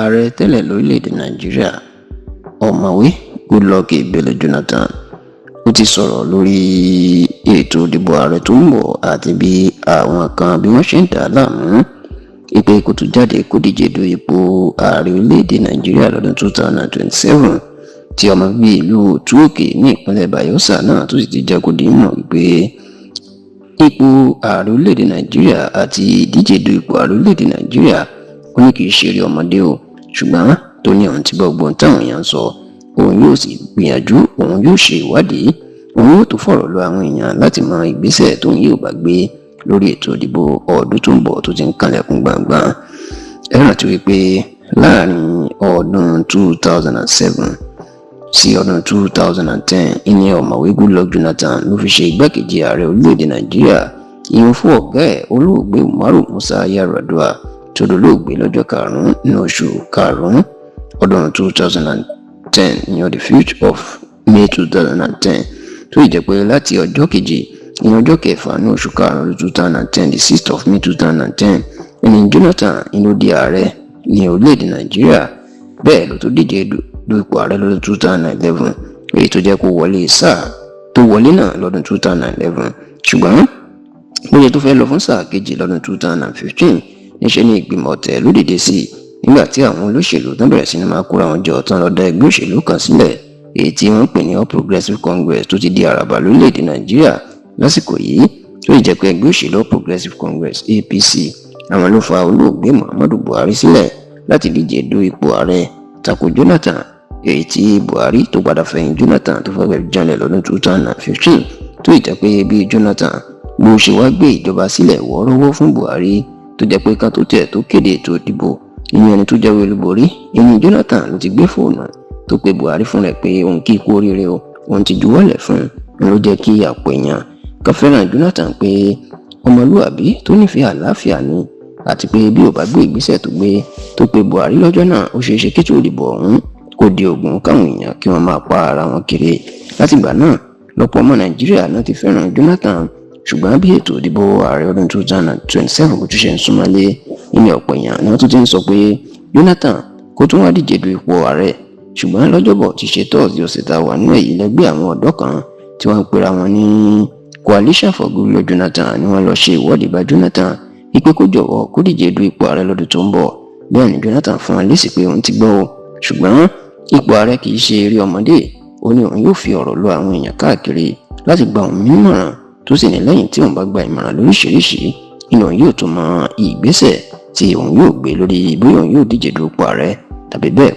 Ààrẹ tẹ́lẹ̀ lórílẹ̀‐èdè Nàìjíríà, Ọ̀mọ̀wé Goodluck Ebele Jonathan, ó ti sọ̀rọ̀ lórí ètò ìdìbò ààrẹ tó ń bọ̀ àti bí àwọn kan bí wọ́n ṣe ń dà á láàmú ìpè kó tún jáde kó díje du ipò ààrẹ orílẹ̀‐èdè Nàìjíríà lọ́dún 2027, tí ọmọ bíbí ìlú Òtúòkè ní ìpínlẹ̀ Bayelsa náà tó sì ti jẹ́ kó di mọ̀ wípé ipò ààrẹ orílẹ̀‐èdè Nàìjíríà àti ìdíje du ipò ààrẹ orílẹ̀‐èdè Nàìjíríà, ó ní kì í ṣeré ọmọdé o. Ṣùgbọ́n tó ní òun ti gbọ́ gbọ́n táwọn èèyàn ń sọ, òun yóò sì gbìyànjú, òun yóò ṣe ìwádìí, òun yóò tó fọ̀rọ̀ lọ àwọn èèyàn láti mọ ìgbésẹ̀ tóun yóò bá gbé lórí ètò ìdìbò ọdún tó ń bọ̀ tó ti ń kanlẹ̀kùn gbangban. Ẹ rántí wípé láàrin ọdún 2007 sí ọdún 2010, ìní Ọ̀mọ̀wé Goodluck Jonathan ló fi ṣe igbákejì ààrẹ orílẹ̀-èdè Nàìjíríà, ìyẹn fún ọ̀gá ẹ̀, olóògbé Umaru Musa Yar'Adua, tó dolóògbé lọ́jọ́ 5 nínú oṣù 5 ọdún 2010, ìyẹn the 5th of May 2010, tó yìí jẹ́ pé láti ọjọ́ kejì, ìyẹn ọjọ́ 6 ní oṣù 5 ọdún 2010, the 6th of May 2010, ìní Jonathan ló di ààrẹ ní orílẹ̀-èdè Nàìjíríà. Bẹ́ẹ̀ ló tó díje du ipò ààrẹ lọ́dún 2011, èyí tó jẹ́ kó wọlé sáà tó wọlé náà lọ́dún 2011. Ṣùgbọ́n bóyá tó fẹ́ lọ fún sáà kejì lọ́dún 2015, níṣẹ́ ní ìgbìmọ̀ ọ̀tẹ̀ ló dìde sí i nígbà tí àwọn olóṣèlú tán bẹ̀rẹ̀ sí ní máa kóra wọn jọ tán lọ dá ẹgbẹ́ òṣèlú kan sílẹ̀, èyí tí wọ́n ń pè ní All Progressives Congress, tó ti di àràbà lórílẹ̀‐èdè Nàìjíríà lásìkò yìí. Tó sì jẹ́ pé ẹgbẹ́ òṣèlú All Progressives Congress, APC, àwọn ló fa olóògbé Muhammadu Buhari sílẹ̀ láti díje du ipò ààrẹ tako Jonathan, èyí tí Buhari tó padà fẹ̀yìn Jonathan tó fẹ́ janlẹ̀ lọ́dún 2015. Tó sì jẹ́ pé bí Jonathan bó ṣe wá gbé ìjọba sílẹ̀ wọ́ọ́rọ́wọ́ fún Buhari, tó jẹ́ pé ká tó tẹ̀ tó kéde ètò ìdìbò, ìyẹn ẹni tó jáwé olúborí, ìní Jonathan ló ti gbé fóònù tó pe Buhari fún rẹ̀ pé òun kì í kú oríire o, òun ti juwọ́lẹ̀ fún un. Ló jẹ́ kí àpò èèyàn kan fẹ́ràn Jonathan pé ọmọlúàbí tó nífẹ̀ẹ́ àlàáfíà ni, àti pé bí ò bá gbé ìgbésẹ̀ tó gbé tó pe Buhari lọ́jọ́ náà, ó ṣeé ṣe kí ètò ìdìbò ọ̀hún kó di ogun, káwọn èèyàn kí wọ́n máa pa ara wọn kiri. Látìgbà náà lọ́pọ̀ ọmọ Nàìjíríà náà ti fẹ́ràn Jonathan. Ṣùgbọ́n bí ètò ìdìbò ààrẹ ọdún 2027 kò tún ṣe ń súnmọ́lé, nínú ọ̀pọ̀ èèyàn ni wọ́n tún ti ń sọ pé Jonathan kó tún wá díje du ipò ààrẹ. Ṣùgbọ́n lọ́jọ́bọ̀ tí ṣe Thursday ọ̀sẹ̀ tá a wà nínú èyí, lẹ́gbẹ́ àwọn ọ̀dọ́ kan tí wọ́n ń pera wọn ní Coalition for Goodluck Jonathan ni wọ́n lọ ṣe ìwọ́de bá Jonathan ìpè kó jọ̀wọ́ kó díje du ipò ààrẹ lọ́dún tó ń bọ̀. Bẹ́ẹ̀ ni Jonathan fún wọn lésì pé òun ti gbọ́ o, ṣùgbọ́n ipò ààrẹ kì í ṣe eré ọmọdé. Ó ní òun yóò fi ọ̀rọ̀ lọ àwọn èèyàn káàkiri láti gba òun nímọ̀ràn, tó sì ní lẹ́yìn tí òun bá gba ìmọ̀ràn lóríṣiríṣi, inú òun yóò tó mọ ìgbésẹ̀ tí òun yóò gbé lórí bóyá òun yóò díje du ipò ààrẹ tàbí bẹ́ẹ̀.